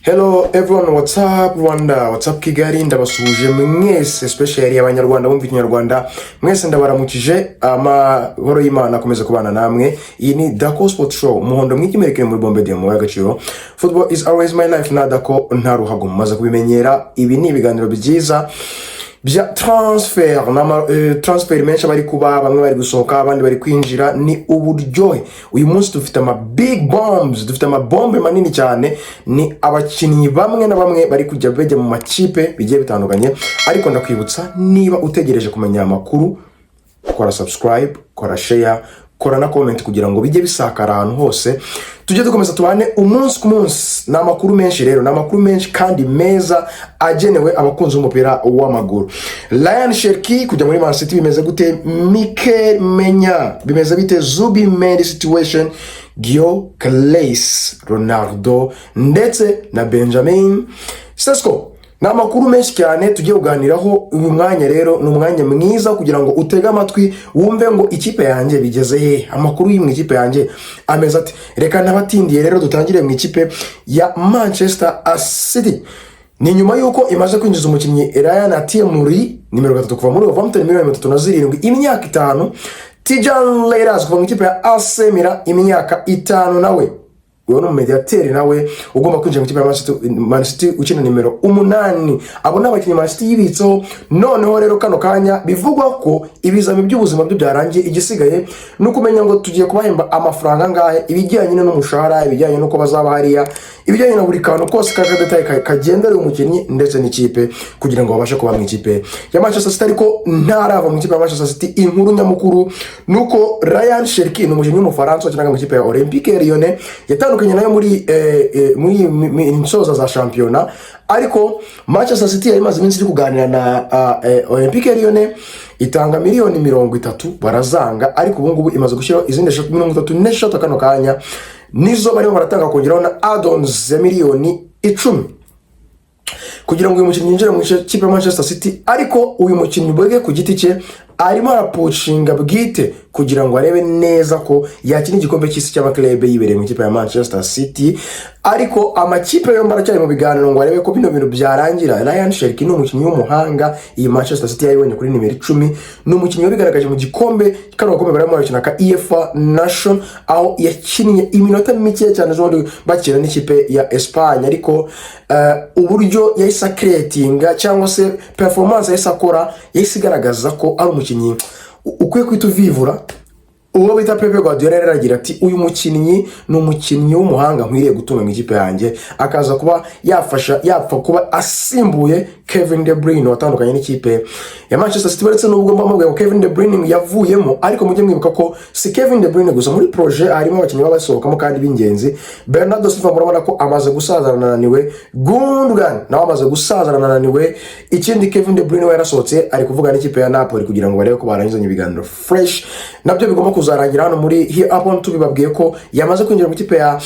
Hello everyone, what's up Rwanda, what's up Kigali? Ndabasuhuje mwese, especially Abanyarwanda bumva Ikinyarwanda. Mwese ndabaramukije, amahoro y'Imana akomeze kubana namwe. Iyi ni Dako Sport Show, umuhondo mwikimerekere muri bombe diyama y'agaciro. Football is always my life, na Dako nta ruhago, mumaze kubimenyera. Ibi ni ibiganiro byiza bya transfer n'ama transfer menshi bari kuba, bamwe bari gusohoka, abandi bari kwinjira, ni uburyohe. Uyu munsi dufite ama big bombs, dufite amabombe manini cyane. Ni abakinnyi bamwe na bamwe bari kujya bajya mu makipe bigiye bitandukanye. Ariko ndakwibutsa, niba utegereje kumenya aya makuru, kora subscribe, kora share, kora na comment kugira ngo bijye bisakara ahantu hose, tujye dukomeza tubane umunsi ku munsi. Ni amakuru menshi rero, ni amakuru menshi kandi meza agenewe abakunzi b'umupira w'amaguru. Rayan Cherki kujya muri Man City bimeze gute? Mikel Merino bimeze bite? Zubimendi situation, Gyökeres, Ronaldo ndetse na Benjamin Sesko, ni amakuru menshi cyane tugiye kuganiraho uyu mwanya. Rero ni umwanya mwiza kugira ngo utege amatwi, wumve ngo ikipe yanjye bigeze hehe, amakuru yo mu ikipe yanjye ameze ati. Reka ntabatindiye rero, dutangire mu ikipe ya Manchester City. Ni nyuma y'uko imaze kwinjiza umukinnyi Rayan Ait-Nouri, nimero 3, kuva muri Wolverhampton, miliyoni 37, imyaka 5. Tijjani Reijnders kuva mu ikipe ya AC Milan, imyaka 5 nawe. Uyu ni umumediateri nawe ugomba kwinjira mu ikipe ya Man City, ukina nimero 8. Abo ni abakinnyi Man City yibitseho. Noneho rero kano kanya bivugwa ko ibizami by'ubuzima byo byarangiye, igisigaye ni ukumenya ngo tugiye kubahemba amafaranga angahe, ibijyanye n'umushahara, ibijyanye n'uko bazaba hariya, ibijyanye na buri kantu kose k'akadetaye kagendereye umukinnyi ndetse n'ikipe kugira ngo babashe kuba mu ikipe ya Manchester City. Ariko ntarava mu ikipe ya Manchester City, inkuru nyamukuru ni uko Rayan Cherki, ni umukinnyi w'Umufaransa wakinaga mu ikipe ya Olympique Lyonnais, yatandukanye nayo muri nsoza za shampiyona. Ariko Manchester City yari imaze iminsi iri kuganira na Olympique Lyonnais, itanga miliyoni 30 barazanga. Ariko ubu ngubu imaze gushyiraho izindi eshatu, 33 kano kanya nizo barimo baratanga, kongeraho na add-ons ya miliyoni 10 kugira ngo uyu mukinnyi yinjire mu ikipe ya Manchester City. Ariko uyu mukinnyi bwe ku giti cye arimo arapushinga bwite kugira ngo arebe neza ko yakina igikombe cy'isi cy'amaklebe yibereye mu ikipe ya Manchester City. Ariko amakipe yombi aracyari mu biganiro ngo arebe ko bino bintu byarangira. Rayan Cherki ni umukinnyi w'umuhanga, iyi Manchester City yayibonye kuri nimero 10. Ni umukinnyi wabigaragaje mu gikombe, kano gakombe barimo barakina ka UEFA Nation, aho yakinnye iminota mikeya cyane ejobundi bakina n'ikipe ya Espagne. Ariko uburyo yahise acreatinga cyangwa se performance yahise akora, yahise igaragaza ko ari umukinnyi ukwiye kwita uvivura. Uwo bita Pep Guardiola rero aragira ati: "Uyu mukinnyi ni umukinnyi w'umuhanga nkwiriye gutunga mu ikipe yanjye, akaza kuba yafasha, yapfa kuba asimbuye Kevin De Bruyne watandukanye n'ikipe ya Manchester City." Uretse n'ubwo mbamubwiye ngo Kevin De Bruyne yavuyemo, ariko mujye mwibuka ko si Kevin De Bruyne gusa, muri projet harimo abakinnyi baba basohokamo kandi b'ingenzi. Bernardo Silva murabona ko amaze gusaza, arananiwe. Gundogan nawe amaze gusaza, arananiwe. Ikindi, Kevin De Bruyne we yarasohotse, ari kuvuga n'ikipe ya Napoli kugira ngo barebe ko barangizanya ibiganiro fresh, nabyo bigomba kuzarangira hano muri here upon. Tubibabwiye ko yamaze kwinjira mu ikipe ya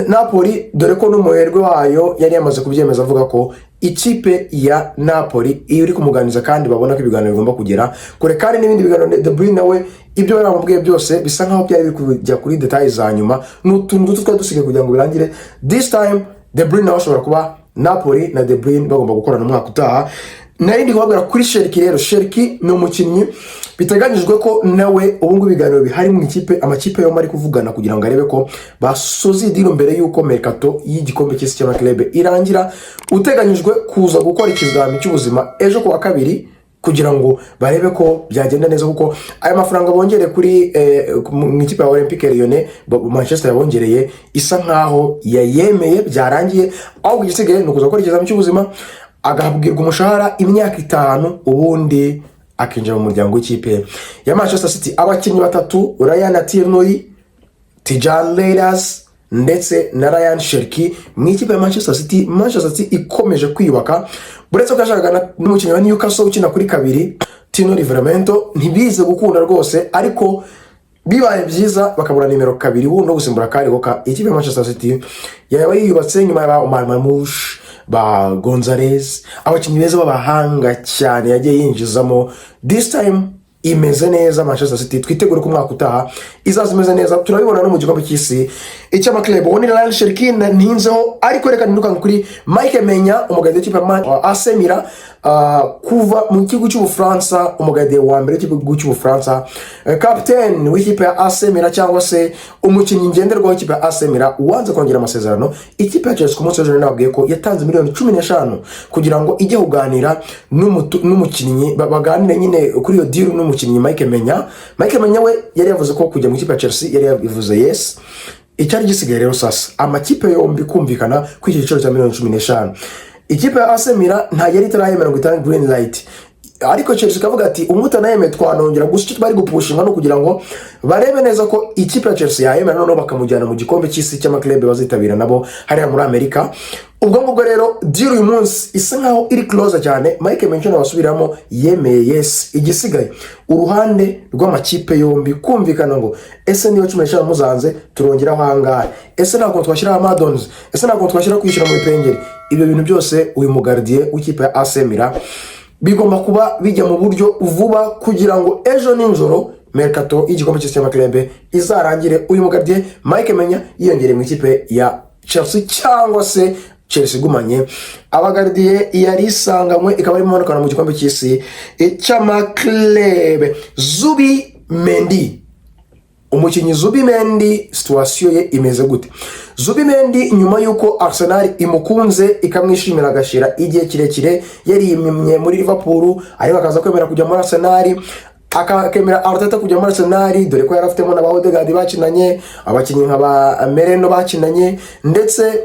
Napoli, dore ko n'umuherwe wayo yari yamaze kubyemeza, avuga ko ikipe ya Napoli iyo iri kumuganiriza kandi babona ko ibiganiro bigomba kugera kure. Kandi n'ibindi biganiro, De Bruyne nawe ibyo bari bamubwiye byose bisa nkaho byari biri kujya kuri détails za nyuma, ni utuntu duto twari dusigaye kugira ngo birangire. This time De Bruyne nawe ashobora kuba, Napoli na De Bruyne bagomba gukorana umwaka utaha. Nari ndi kubabwira kuri Cherki rero. Cherki ni umukinnyi biteganyijwe ko nawe ubu ngubu ibiganiro bihari mu ikipe, amakipe yombi ari kuvugana kugira ngo arebe ko basoza i deal mbere y'uko mercato y'igikombe cy'isi cy'amaklebe irangira. Uteganyijwe kuza gukora ikizami cy'ubuzima ejo ku wa kabiri kugira ngo barebe ko byagenda neza, kuko aya mafaranga bongereye kuri mu ikipe ya Olympique Lyonnais, Manchester yabongereye, isa nkaho yayemeye, byarangiye. Ahubwo igisigaye ni ukuza gukora ikizami cy'ubuzima, agahabwirwa umushahara, imyaka 5, ubundi akinjira mu muryango w'ikipe ya Manchester City. Abakinnyi batatu, Rayan Ait-Nouri, Tijjani Reijnders ndetse na Rayan Cherki mu ikipe ya Manchester City. Manchester City ikomeje kwiyubaka, uretse ko yashakaga n'umukinnyi wa Newcastle ukina kuri 2, Tino Livramento, ntibize gukunda rwose. Ariko bibaye byiza bakabura nimero 2 wundi wo gusimbura Kyle Walker, ikipe ya Manchester City yaba yiyubatse nyuma ya ba Omar Marmoush, ba Gonzalez, abakinnyi beza b'abahanga cyane yagiye yinjizamo. This time imeze neza Manchester City, twitegure ko umwaka utaha izaza imeze neza. Turabibona no mu gikombe cy'isi. Icy'amaclub, uwo ni Rayan Cherki ntinzeho, ariko reka nirukanka kuri Mike Maignan, umugardien w'ikipe ya AC Milan, kuva mu gihugu cy'Ubufaransa, umugardien wa mbere w'igihugu cy'Ubufaransa, captain w'ikipe ya AC Milan cyangwa se umukinnyi ngenderwaho w'ikipe ya AC Milan, wanze kongera amasezerano. Ikipe ya Chelsea ku munsi w'ejo nababwiye ko yatanze miliyoni 15 kugira ngo ijye kuganira n'umukinnyi, baganire nyine kuri iyo deal n'umukinnyi Mike Maignan. Mike Maignan we yari yavuze ko kujya mu ikipe ya Chelsea yari yabivuze yes. Icyari gisigaye rero sasa, amakipe yombi kumvikana kuri icyo giciro cya miliyoni 15. Ikipe ya AC Milan nta yari itarayemera ngo itange green light, ariko Chelsea ikavuga ati umutanayemeye twanongera. Gusa icyo bari gupushinga no kugira ngo barebe neza ko ikipe ya Chelsea yayemera, noneho bakamujyana mu gikombe cy'isi cy'amaclub bazitabira nabo hariya muri Amerika. Ubwo ngubwo rero deal uyu munsi isa nkaho iri close cyane. Mike Maignan abasubiramo yemeye yes. Igisigaye, uruhande rw'amakipe yombi kumvikana ngo ese niba 15 muzanze, turongeraho ahangahe? Ese ntabwo twashyiraho add-ons? Ese ntabwo twashyira kwishyura mu bipengeri? Ibyo bintu byose, uyu mugardien w'ikipe ya AC Milan, bigomba kuba bijya mu buryo vuba kugira ngo ejo nijoro mercato y'igikombe cy'isi cy'amaclub izarangire uyu mugardien Mike Maignan yiyongereye mu ikipe ya Chelsea, cyangwa se Chelsea igumanye abagardien yari isanganywe, ikaba irimo imanukana mu gikombe cy'isi cy'amaclub. Zubimendi, umukinnyi Zubimendi, situation ye imeze gute? Zubimendi, nyuma y'uko Arsenal imukunze ikamwishimira, agashyira igihe kirekire yariyimye muri Liverpool, ariko akaza kwemera kujya muri Arsenal, akemera Arteta kujya muri Arsenal, dore ko yari afitemo na ba Odegaard bakinanye, abakinnyi nka ba Merino bakinanye, ndetse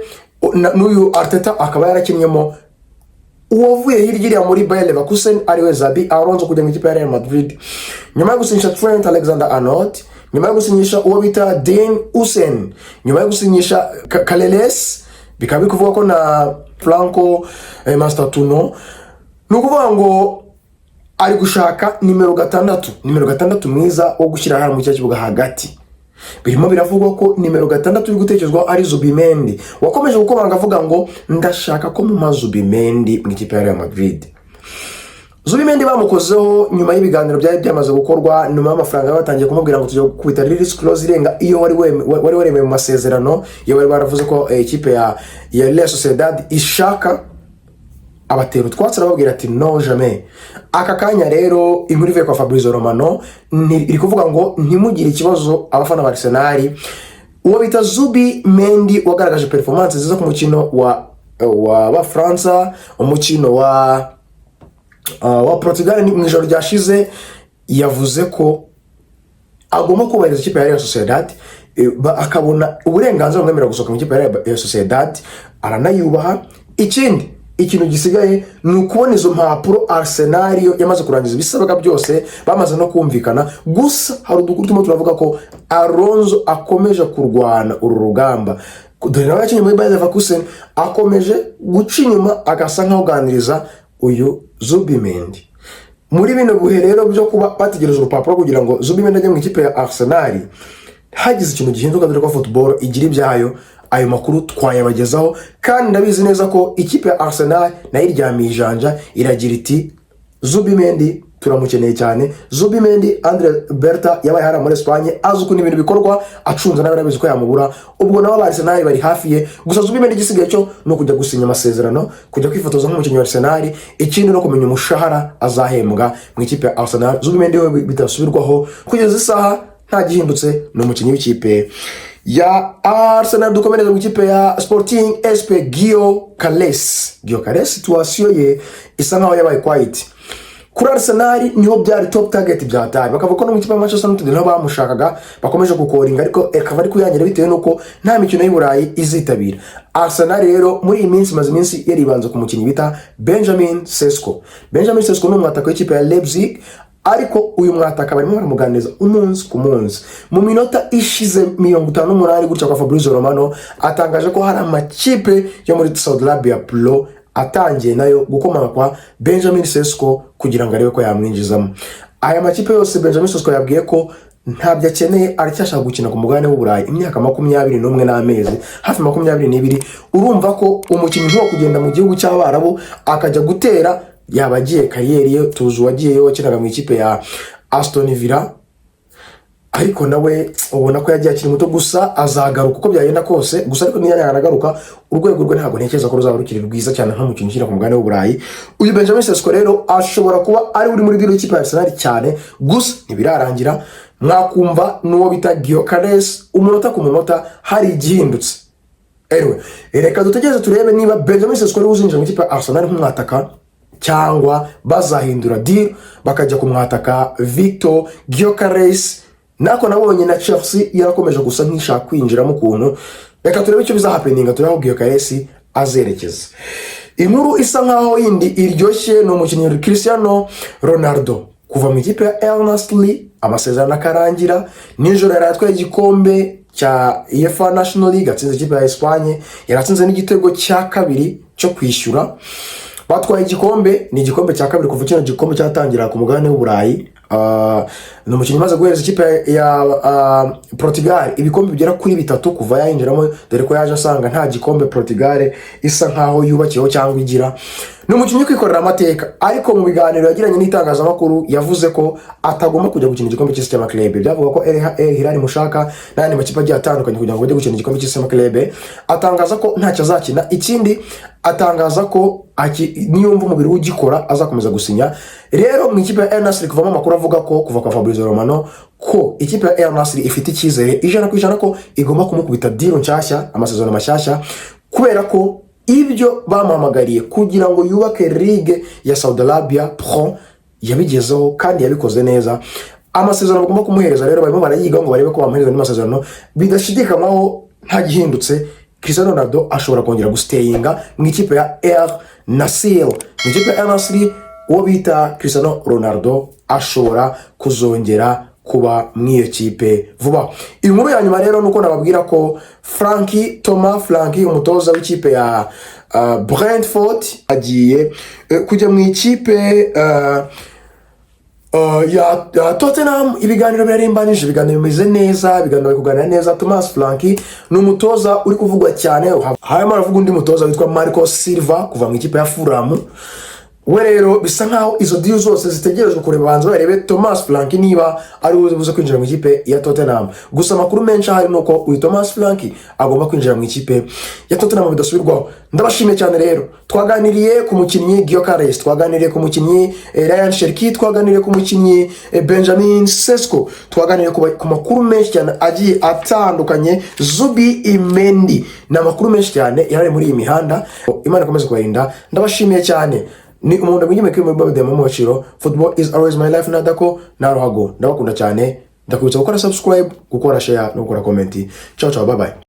n'uyu Arteta akaba yarakinnyemo uwavuye hirya iriya muri Bayer Leverkusen, ariwe Xabi Alonso, kujya mu ikipe ya Real Madrid, nyuma yo gusinyisha Trent Alexander-Arnold, nyuma yo gusinyisha uwo bita Dean Huijsen, nyuma yo gusinyisha Carreras, bikaba biri kuvuga ko na Franco Mastantuono. Ni ukuvuga ngo ari gushaka nimero 6, nimero 6 mwiza wo gushyira hano mu kibuga hagati. Birimo biravugwa ko nimero 6 uri gutekerezwaho ari Zubimendi, wakomeje gukomanga avuga ngo ndashaka ko muma Zubimendi mu ikipe ya Real Madrid. Zubimendi bamukozeho nyuma y'ibiganiro byari byamaze gukorwa, nyuma y'amafaranga batangiye kumubwira ngo tujya gukubita release clause irenga iyo wari waremewe mu masezerano, iyo bari baravuze ko ikipe ya Real Sociedad ishaka. Abatera utwatsi, arababwira ati no, jamais. Aka kanya rero inkuru ivuye kwa Fabrizio Romano iri kuvuga ngo ntimugire ikibazo abafana ba Arsenal, uwo bita Zubimendi wagaragaje performance nziza ku mukino wa Bafaransa, umukino wa Portugal mu ijoro ryashize, yavuze ko agomba kubahiriza ikipe ya Real Sociedad, akabona uburenganzira bumwemerera gusohoka mu ikipe ya Real Sociedad, aranayubaha. Ikindi ikintu gisigaye ni ukubona izo mpapuro. Arsenal yo yamaze kurangiza ibisabwa byose, bamaze no kumvikana. Gusa hari udukuru turimo turavuga ko Alonso akomeje kurwana uru rugamba, dore nawe yakinnye muri Bayer Leverkusen, akomeje guca inyuma agasa nk'aho uyu Zubimendi. Muri bino bihe rero byo kuba bategereje urupapuro kugira ngo Zubimendi ajye mu ikipe ya Arsenal, hagize ikintu gihinduka, dore ko football igira ibyayo, ayo makuru twayabagezaho. Kandi ndabizi neza ko ikipe ya Arsenal nayo iryamiye ijanja, iragira iti Zubimendi turamukeneye cyane. Zubimendi, Andre Berta yabaye hariya muri Espagne, azi ukuntu ibintu bikorwa, acunze nawe arabizi ko yamubura. Ubwo nabo ba Arsenal bari hafi ye. Gusa Zubimendi igisigaye cyo ni ukujya gusinya amasezerano, kujya kwifotoza nk'umukinnyi wa Arsenal, ikindi no kumenya umushahara azahembwa mu ikipe ya Arsenal. Zubimendi we bidasubirwaho, kugeza isaha nta gihindutse, ni umukinnyi w'ikipe ya Arsenal. Dukomereza mu ikipe ya Sporting SP, Gyökeres. Gyökeres situation ye isa nkaho yabaye quiet. Kuri Arsenal niho byari top target bya hatari, bakavuga ko no mu ikipe ya Manchester United niho bamushakaga, bakomeje gukoringa, ariko akaba ari kuyangira bitewe n'uko nta mikino y'i Burayi izitabira. Arsenal rero muri iyi minsi imaze iminsi yaribanze ku mukinnyi bita Benjamin Sesko. Benjamin Sesko ni umwataka w'ikipe ya Leipzig, ariko uyu mwataka barimo baramuganiriza umunsi ku munsi. Mu minota ishize 58 gutya, kwa Fabrizio Romano atangaje ko hari amakipe yo muri Saudi Arabia Pro atangiye nayo gukomanga kwa Benjamin Sesko kugira ngo arebe ko yamwinjizamo. Aya makipe yose Benjamin Sesko yabwiye ko ntabyo akeneye, aracyashaka gukina ku mugabane w'Uburayi. Imyaka 21 n'amezi hafi 22, urumva ko umukinnyi ntuwo kugenda mu gihugu cy'Abarabu akajya gutera yaba agiye carrière ye. Tuzi uwagiyeyo wakinaga mu ikipe ya Aston Villa. Ariko nawe ubona ko yagiye akiri muto, gusa azagaruka uko byagenda kose. Gusa ariko niyo yanagaruka, urwego rwe ntabwo ntekereza ko ruzaba rukiri rwiza cyane nk'umukinnyi ukina ku mugabane w'Uburayi. Uyu Benjamin Sesko rero ashobora kuba ari uri muri deal y'ikipe ya Arsenal cyane, gusa ntibirarangira. Mwakumva n'uwo bita Gyökeres, umunota ku munota hari igihindutse. Anyway, reka dutegereze turebe niba Benjamin Sesko ari uzinjira mu ikipe ya Arsenal nk'umwataka, cyangwa bazahindura deal bakajya kumwataka Victor Gyökeres. Nako nabonye na Chelsea yarakomeje gusa nk'ishaka kwinjiramo ukuntu. Reka turebe icyo bizahappeninga, turebe aho Gyökeres azerekeza. Inkuru isa nkaho yindi iryoshye ni umukinnyi Cristiano Ronaldo kuva mu ikipe ya Al Nassr, amasezerano akarangira. Nijoro yari atwaye igikombe cya UEFA National League, atsinze ikipe ya Espagne, yaratsinze n'igitego cya kabiri cyo kwishyura. Batwaye igikombe, ni igikombe cya kabiri kuva kino gikombe cyatangira ku mugabane w'Uburayi. Ni umukinnyi umaze guhereza ikipe ya Portugal ibikombe bigera kuri bitatu kuva yayinjiramo, dore ko yaje asanga nta gikombe Portugal isa nkaho yubakiyeho cyangwa igira. Ni umukinnyi kwikorera amateka, ariko mu biganiro yagiranye n'itangazamakuru yavuze ko atagomba kujya gukina igikombe cy'isi cy'amaklebe. Byavuga ko Al Hilal mushaka n'ayandi makipe agiye atandukanye kugira ngo bajye gukina igikombe cy'isi cy'amaklebe. Atangaza ko ntacyo azakina. Ikindi, atangaza ko niyumva umubiri we ugikora azakomeza gusinya. Rero mu ikipe ya Al Nassr kuvamo amakuru avuga ko kuva kwa Fabrizio Romano ko ikipe ya Al Nassr ifite icyizere 100% ko igomba kumukubita deal nshyashya, amasezerano mashyashya, kubera ko ibyo bamuhamagariye kugira ngo yubake ligue ya Saudi Arabia Pro yabigezeho kandi yabikoze neza. Amasezerano bagomba kumuhereza rero barimo barayiga ngo barebe ko bamuhereza andi masezerano. Bidashidikanywaho, nta gihindutse, Cristiano Ronaldo ashobora kongera gustayinga mu ikipe ya Al Nassr. Mu ikipe ya Al Nassr, uwo bita Cristiano Ronaldo ashobora kuzongera kuba mu iyo kipe vuba. Inkuru ya nyuma rero nuko nababwira ko Franki Thomas Franki, umutoza w'ikipe ya Brentford, agiye kujya mu ikipe ya Tottenham. Ibiganiro birarimbanije, ibiganiro bimeze neza, ibiganiro bari kuganira neza. Thomas Franki ni umutoza uri kuvugwa cyane. Harimo haravuga undi mutoza witwa Marco Silva kuva mu ikipe ya Fulham. We rero bisa nkaho izo deal zose zitegerejwe kureba, banza barebe Thomas Frank niba ari buze kwinjira mu ikipe ya Tottenham. Gusa amakuru menshi ahari ni uko uyu Thomas Frank agomba kwinjira mu ikipe ya Tottenham bidasubirwaho. Ndabashimiye cyane rero. Twaganiriye ku mukinnyi Gyökeres, twaganiriye ku mukinnyi Rayan Cherki, twaganiriye ku mukinnyi Benjamin Sesko, twaganiriye ku makuru menshi cyane agiye atandukanye. Zubimendi, ni amakuru menshi cyane yari ari muri iyi mihanda. Imana ikomeze kubarinda. Ndabashimiye cyane. Ni umuntu mwigeme kuri muri Bob mu gaciro. Football is always my life. Nadako na ruhago, ndabakunda cyane. Ndakwibutsa gukora subscribe, gukora share no gukora comment. Ciao ciao, bye bye.